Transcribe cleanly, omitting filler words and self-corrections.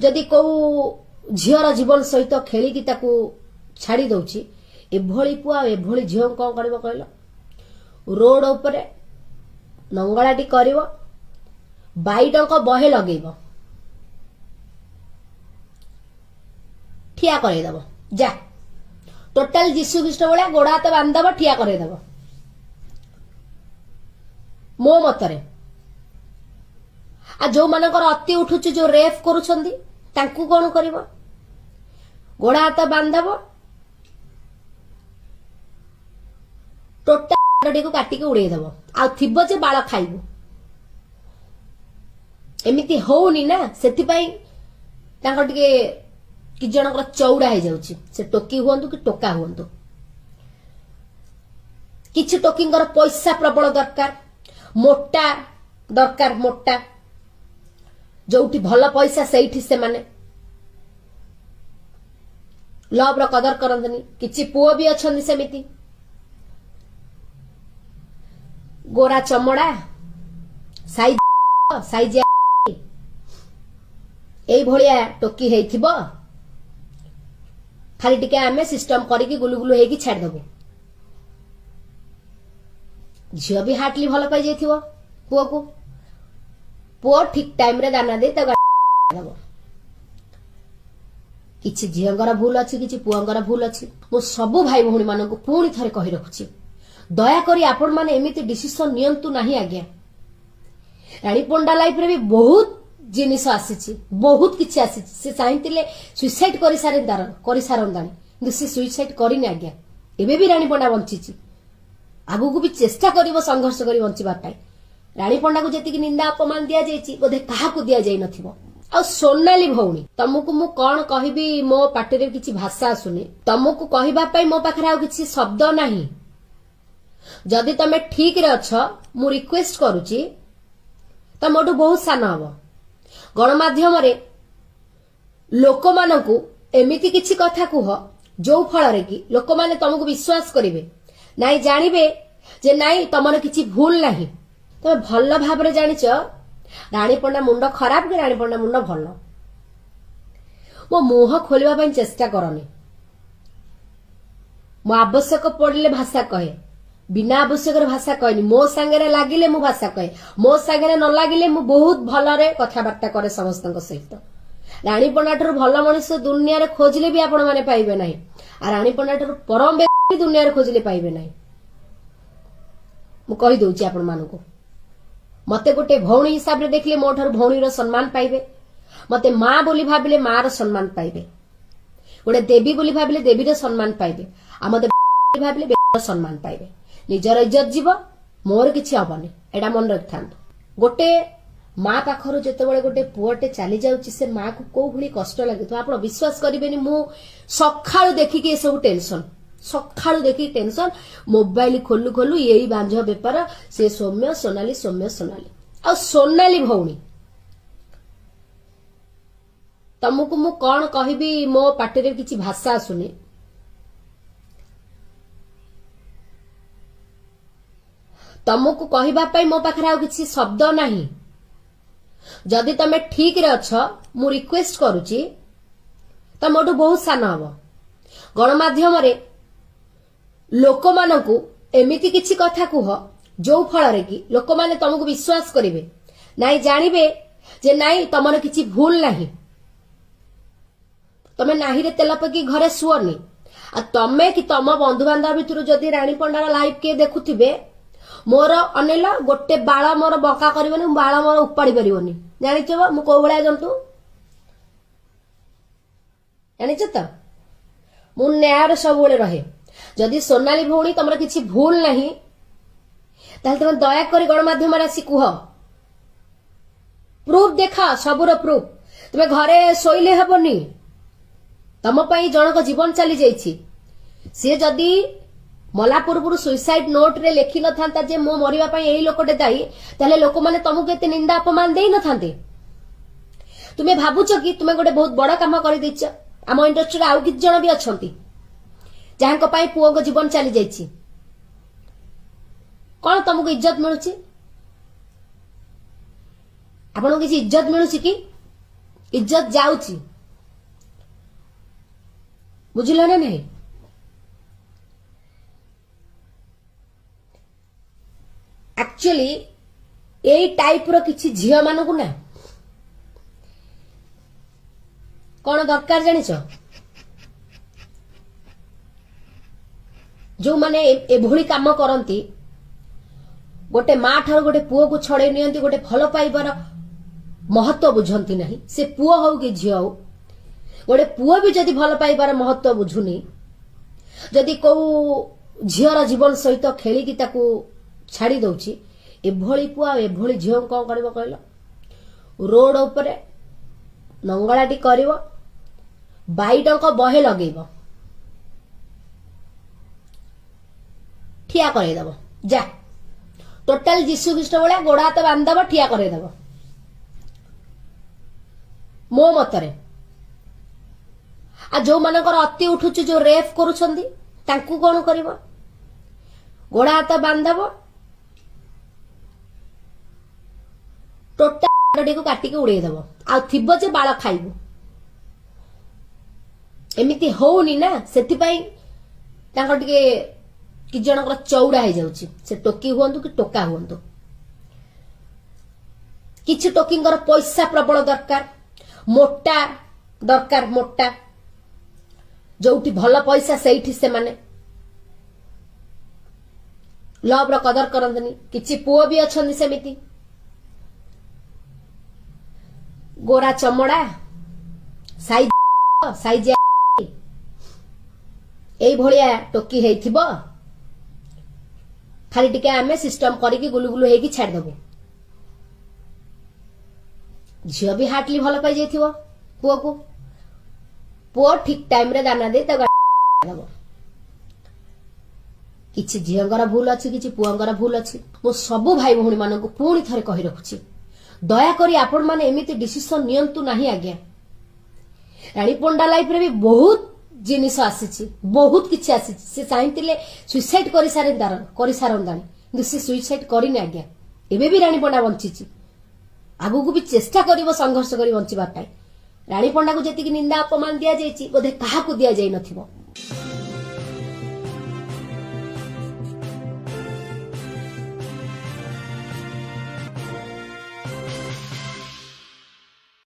ଯଦି କୋଉ ଝିଅର ଜୀବନ ସହିତ ଖେଳିକି ତାକୁ ଛାଡ଼ି ଦଉଛି, ଏଭଳି ପୁଅ ଆଉ ଏଭଳି ଝିଅଙ୍କୁ କଣ କରିବ କହିଲ? ରୋଡ ଉପରେ ନଙ୍ଗଳାଟି କରିବ, ବାଇଟଙ୍କ ବହେ ଲଗେଇବ, ଠିଆ କରେଇଦବ। ଯା, ଟୋଟାଲ ଯୀଶୁ ଖ୍ରୀଷ୍ଟ ଭଳିଆ ଗୋଡ ହାତ ବାନ୍ଧିଦବ, ଠିଆ କରେଇଦବ। ମୋ ମତରେ ଆଉ ଯୋଉମାନଙ୍କର ଅତି ଉଠୁଛି, ଯୋଉ ରେଫ୍ କରୁଛନ୍ତି, ତାଙ୍କୁ କଣ କରିବ? ଗୋଡ ହାତ ବାନ୍ଧିଦବ, ଟୋଟାଲ କାଟିକି ଉଡେଇଦବ, ଆଉ ଥିବ ଯେ ବାଳ ଖାଇବୁ। ଏମିତି ହଉନି ନା, ସେଥିପାଇଁ ତାଙ୍କର ଟିକେ କିଛି ଜଣଙ୍କର ଚଉଡା ହେଇଯାଉଛି। ସେ ଟୋକି ହୁଅନ୍ତୁ କି ଟୋକା ହୁଅନ୍ତୁ, କିଛି ଟୋକିଙ୍କର ପଇସା ପ୍ରବଳ ଦରକାର, ମୋଟା ଦରକାର। ମୋଟା ଯୋଉଠି ଭଲ ପଇସା ସେଇଠି ସେମାନେ ଲଭର କଦର କରନ୍ତିନି। କିଛି ପୁଅ ବି ଅଛନ୍ତି ସେମିତି, ଗୋରା ଚମଡା, ସାଇଜ ସାଇଜ ଏଇଭଳିଆ ଟୋକି ହେଇଥିବ, ଖାଲି ଟିକେ ଆମେ ସିଷ୍ଟମ କରିକି ଗୁଲୁଗୁଲୁ ହେଇକି ଛାଡ଼ିଦବୁ। ଝିଅ ବି ହାର୍ଟଲି ଭଲ ପାଇଯାଇଥିବ ପୁଅକୁ, ପୁଅ ଠିକ ଟାଇମରେ ଦାନା ଦେଇ ତାକୁ ଦବ। କିଛି ଝିଅଙ୍କର ଭୁଲ ଅଛି, କିଛି ପୁଅଙ୍କର ଭୁଲ ଅଛି। ମୁଁ ସବୁ ଭାଇ ଭଉଣୀ ମାନଙ୍କୁ ପୁଣି ଥରେ କହି ରଖୁଛି, ଦୟାକରି ଆପଣମାନେ ଏମିତି ଡିସିସନ ନିଅନ୍ତୁ ନାହିଁ ଆଜ୍ଞା। ରାଣୀ ପଣ୍ଡା ଲାଇଫରେ ବି ବହୁତ ଜିନିଷ ଆସିଛି, ବହୁତ କିଛି ଆସିଛି। ସେ ଚାହିଁଥିଲେ ସୁଇସାଇଡ୍ କରିସାରନ୍ତାଣି, କିନ୍ତୁ ସେ ସୁଇସାଇଡ୍ କରିନି ଆଜ୍ଞା। ଏବେ ବି ରାଣୀ ପଣ୍ଡା ବଞ୍ଚିଛି, ଆଗକୁ ବି ଚେଷ୍ଟା କରିବ ସଂଘର୍ଷ କରି ବଞ୍ଚିବା ପାଇଁ। ରାଣୀ ପଣ୍ଡାକୁ ଯେତିକି ନିନ୍ଦା ଅପମାନ ଦିଆଯାଇଛି, ବୋଧେ କାହାକୁ ଦିଆଯାଇ ନଥିବ। ଆଉ ସୋନାଲି ଭଉଣୀ, ତମକୁ ମୁଁ କଣ କହିବି, ମୋ ପାଟିରେ କିଛି ଭାଷା ଆସୁନି। ତମକୁ କହିବା ପାଇଁ ମୋ ପାଖରେ ଆଉ କିଛି ଶବ୍ଦ ନାହିଁ। ଯଦି ତମେ ଠିକରେ ଅଛ, ମୁଁ ରିକ୍ୱେଷ୍ଟ କରୁଛି, ତମଠୁ ବହୁତ ସାନ ହବ, ଗଣମାଧ୍ୟମରେ ଲୋକମାନଙ୍କୁ ଏମିତି କିଛି କଥା କୁହ ଯୋଉ ଫଳରେ କି ଲୋକମାନେ ତମକୁ ବିଶ୍ୱାସ କରିବେ, ନାଇଁ ଜାଣିବେ ଯେ ନାଇଁ, ତମର କିଛି ଭୁଲ ନାହିଁ। ତମେ ଭଲ ଭାବରେ ଜାଣିଛ ରାଣୀ ପଣ୍ଡା ମୁଣ୍ଡ ଖରାପ କି ରାଣୀ ପଣ୍ଡା ମୁଣ୍ଡ ଭଲ। ମୋ ମୁହଁ ଖୋଲିବା ପାଇଁ ଚେଷ୍ଟା କରନି। ମୁଁ ଆବଶ୍ୟକ ପଡ଼ିଲେ ଭାଷା କହେ, ବିନା ଆବଶ୍ୟକରେ ଭାଷା କହେନି। ମୋ ସାଙ୍ଗରେ ଲାଗିଲେ ମୁଁ ଭାଷା କହେ, ମୋ ସାଙ୍ଗରେ ନ ଲାଗିଲେ ମୁଁ ବହୁତ ଭଲରେ କଥାବାର୍ତ୍ତା କରେ ସମସ୍ତଙ୍କ ସହିତ। ରାଣୀ ପଣ୍ଡା ଠାରୁ ଭଲ ମଣିଷ ଦୁନିଆରେ ଖୋଜିଲେ ବି ଆପଣମାନେ ପାଇବେ ନାହିଁ, ଆଉ ରାଣୀ ପଣ୍ଡା ଠାରୁ ପରମ ବି ଦୁନିଆରେ ଖୋଜିଲେ ପାଇବେ ନାହିଁ। ମୁଁ କହିଦଉଛି ଆପଣମାନଙ୍କୁ, ମତେ ଗୋଟେ ଭଉଣୀ ହିସାବରେ ଦେଖିଲେ ମୋ ଠାରୁ ଭଉଣୀର ସମ୍ମାନ ପାଇବେ, ମତେ ମା ବୋଲି ଭାବିଲେ ମାର ସମ୍ମାନ ପାଇବେ, ଗୋଟେ ଦେବୀ ବୋଲି ଭାବିଲେ ଦେବୀର ସମ୍ମାନ ପାଇବେ, ଆଉ ମତେ ଭାବିଲେ ସମ୍ମାନ ପାଇବେ। ନିଜର ଇଜ୍ଜତ ଯିବ, ମୋର କିଛି ହବନି, ଏଇଟା ମନେ ରଖିଥାନ୍ତୁ। ଗୋଟେ ମା ପାଖରୁ ଯେତେବେଳେ ଗୋଟେ ପୁଅଟେ ଚାଲି ଯାଉଛି, ସେ ମାକୁ କୋଉ ଭଳି କଷ୍ଟ ଲାଗୁଥିବ ଆପଣ ବିଶ୍ୱାସ କରିବେନି। ମୁଁ ସକାଳୁ ଦେଖିକି ଏସବୁ ଟେନସନ, ସକାଳୁ ଦେଖିକି ଟେନସନ, ମୋବାଇଲ ଖୋଲୁ ଖୋଲୁ ଏଇ ବାଞ୍ଝ ବେପାର, ସେ ସୌମ୍ୟ ସୋନାଲି, ସୌମ୍ୟ ସୋନାଲି। ଆଉ ସୋନାଲି ଭଉଣୀ, ତମକୁ ମୁଁ କଣ କହିବି, ମୋ ପାଟିରେ କିଛି ଭାଷା ଆସୁନି। ତମକୁ କହିବା ପାଇଁ ମୋ ପାଖରେ ଆଉ କିଛି ଶବ୍ଦ ନାହିଁ। ଯଦି ତମେ ଠିକରେ ଅଛ, ମୁଁ ରିକ୍ୱେଷ୍ଟ କରୁଛି, ତମଠୁ ବହୁତ ସାନ ହବ, ଗଣମାଧ୍ୟମରେ ଲୋକମାନଙ୍କୁ ଏମିତି କିଛି କଥା କୁହ ଯୋଉ ଫଳରେ କି ଲୋକମାନେ ତମକୁ ବିଶ୍ୱାସ କରିବେ, ନାଇଁ ଜାଣିବେ ଯେ ନାଇଁ, ତମର କିଛି ଭୁଲ ନାହିଁ। ତମେ ନାହିରେ ତେଲ ପକେଇ ଘରେ ଶୁଅନି। ଆଉ ତମେ କି ତମ ବନ୍ଧୁବାନ୍ଧବ ଭିତରୁ ଯଦି ରାଣୀ ପଣ୍ଡାର ଲାଇଭ କିଏ ଦେଖୁଥିବେ, ମୋର ଅନେଲ ଗୋଟେ ବାଳ ମୋର ବଙ୍କା କରିବନି, ବାଳ ମୋର ଉପାଡ଼ି ପାରିବନି। ଜାଣିଛ ମୁଁ କୋଉ ଭଳିଆ ଜନ୍ତୁ, ଜାଣିଛ ତ? ମୁଁ ନ୍ୟାୟରେ ସବୁବେଳେ ରହେ। ଯଦି ସୋନାଲି ଭଉଣୀ ତମର କିଛି ଭୁଲ ନାହିଁ, ତାହେଲେ ତମେ ଦୟାକରି ଗଣମାଧ୍ୟମରେ ଆସି କୁହ, ପ୍ରୁଫ ଦେଖାଅ, ସବୁର ପ୍ରୁଫ। ତମେ ଘରେ ଶୋଇଲେ ହେବନି, ତମ ପାଇଁ ଜଣଙ୍କ ଜୀବନ ଚାଲି ଯାଇଛି। ସିଏ ଯଦି ମଲା ପୂର୍ବରୁ ସୁଇସାଇଡ ନୋଟରେ ଲେଖିନଥାନ୍ତା ଯେ ମୋ ମରିବା ପାଇଁ ଏଇ ଲୋକଟେ ଦାୟୀ, ତାହେଲେ ଲୋକମାନେ ତମକୁ ଏତେ ନିନ୍ଦା ଅପମାନ ଦେଇନଥାନ୍ତେ। ତୁମେ ଭାବୁଛ କି ତୁମେ ଗୋଟେ ବହୁତ ବଡ କାମ କରିଦେଇଛ? ଆମ ଇଣ୍ଡଷ୍ଟ୍ରିରେ ଆଉ କିଛି ଜଣ ବି ଅଛନ୍ତି ଯାହାଙ୍କ ପାଇଁ ପୁଅଙ୍କ ଜୀବନ ଚାଲି ଯାଇଛି। କଣ ତମକୁ ଇଜ୍ଜତ ମିଳୁଛି? ଆପଣଙ୍କୁ କିଛି ଇଜ୍ଜତ ମିଳୁଛି କି? ଇଜ୍ଜତ ଯାଉଛି, ବୁଝିଲ ନା ନାହିଁ? ଆକ୍ଚୁଆଲି ଏଇ ଟାଇପର କିଛି ଝିଅ ମାନଙ୍କୁ ନା କଣ ଦରକାର ଜାଣିଛ? ଯୋଉମାନେ ଏଭଳି କାମ କରନ୍ତି, ଗୋଟେ ମା ଠାରୁ ଗୋଟେ ପୁଅକୁ ଛଡେଇ ନିଅନ୍ତି, ଗୋଟେ ଭଲ ପାଇବାର ମହତ୍ଵ ବୁଝନ୍ତି ନାହିଁ, ସେ ପୁଅ ହଉ କି ଝିଅ ହଉ। ଗୋଟେ ପୁଅ ବି ଯଦି ଭଲ ପାଇବାର ମହତ୍ଵ ବୁଝୁନି, ଯଦି କୋଉ ଝିଅର ଜୀବନ ସହିତ ଖେଳିକି ତାକୁ ଛାଡି ଦଉଛି, ଏଭଳି ପୁଅ ଆଉ ଏଭଳି ଝିଅଙ୍କୁ କଣ କରିବ କହିଲ? ରୋଡ ଉପରେ ନଙ୍ଗଳାଟି କରିବ, ବାଇଡଙ୍କ ବହେ ଲଗେଇବ, ଠିଆ କରେଇଦବ, ଯା ଟୋଟାଲ ଯୀଶୁ ଖ୍ରୀଷ୍ଟ ଭଳିଆ ଗୋଡ ହାତ ବାନ୍ଧିଦବ, ଠିଆ କରେଇଦବ। ମୋ ମତରେ ଆଉ ଯୋଉମାନଙ୍କର ଅତି ଉଠୁଛି, ଯୋଉ ରେଫ୍ କରୁଛନ୍ତି, ତାଙ୍କୁ କଣ କରିବ? ଗୋଡ ହାତ ବାନ୍ଧିଦବ, ଟୋଟାଲ କାଟିକି ଉଡେଇଦବ, ଆଉ ଥିବ ଯେ ବାଳ ଖାଇବୁ। ଏମିତି ହଉନି ନା, ସେଥିପାଇଁ ତାଙ୍କର ଟିକେ କିଛି ଜଣଙ୍କର ଚଉଡା ହେଇଯାଉଛି। ସେ ଟୋକି ହୁଅନ୍ତୁ କି ଟୋକା ହୁଅନ୍ତୁ, କିଛି ଟୋକିଙ୍କର ପଇସା ପ୍ରବଳ ଦରକାର, ମୋଟା ଦରକାର, ମୋଟା ଯୋଉଠି ଭଲ ପଇସା ସେଇଠି ସେମାନେ ଲଭର କଦର କରନ୍ତିନି। କିଛି ପୁଅ ବି ଅଛନ୍ତି ସେମିତି, ଗୋରା ଚମଡା, ସାଇଜ ସାଇଜ ଏଇଭଳିଆ ଟୋକି ହେଇଥିବ, ଖାଲି ଟିକେ ଆମେ ସିଷ୍ଟମ କରିକି ଗୁଲୁଗୁଲୁ ହେଇକି ଛାଡିଦବୁ। ଝିଅ ବି ହାର୍ଟଲି ଭଲ ପାଇଯାଇଥିବ ପୁଅକୁ, ପୁଅ ଠିକ ଟାଇମରେ ଦାନା ଦେଇ ତାକୁ ଦବ। କିଛି ଝିଅଙ୍କର ଭୁଲ ଅଛି, କିଛି ପୁଅଙ୍କର ଭୁଲ ଅଛି। ମୁଁ ସବୁ ଭାଇ ଭଉଣୀ ମାନଙ୍କୁ ପୁଣି ଥରେ କହି ରଖୁଛି, ଦୟାକରି ଆପଣମାନେ ଏମିତି ଡିସିସନ ନିଅନ୍ତୁ ନାହିଁ ଆଜ୍ଞା। ରାଣୀ ପଣ୍ଡା ଲାଇଫରେ ବି ବହୁତ ଜିନିଷ ଆସିଛି, ବହୁତ କିଛି ଆସିଛି। ସେ ଚାହିଁଥିଲେ ସୁଇସାଇଡ କରିସାରନ୍ତାଣି, କିନ୍ତୁ ସେ ସୁଇସାଇଡ କରିନି ଆଜ୍ଞା। ଏବେ ବି ରାଣୀ ପଣ୍ଡା ବଞ୍ଚିଛି, ଆଗକୁ ବି ଚେଷ୍ଟା କରିବ ସଂଘର୍ଷ କରି ବଞ୍ଚିବା ପାଇଁ। ରାଣୀ ପଣ୍ଡାକୁ ଯେତିକି ନିନ୍ଦା ଅପମାନ ଦିଆଯାଇଛି ବୋଧେ କାହାକୁ ଦିଆଯାଇ ନଥିବ।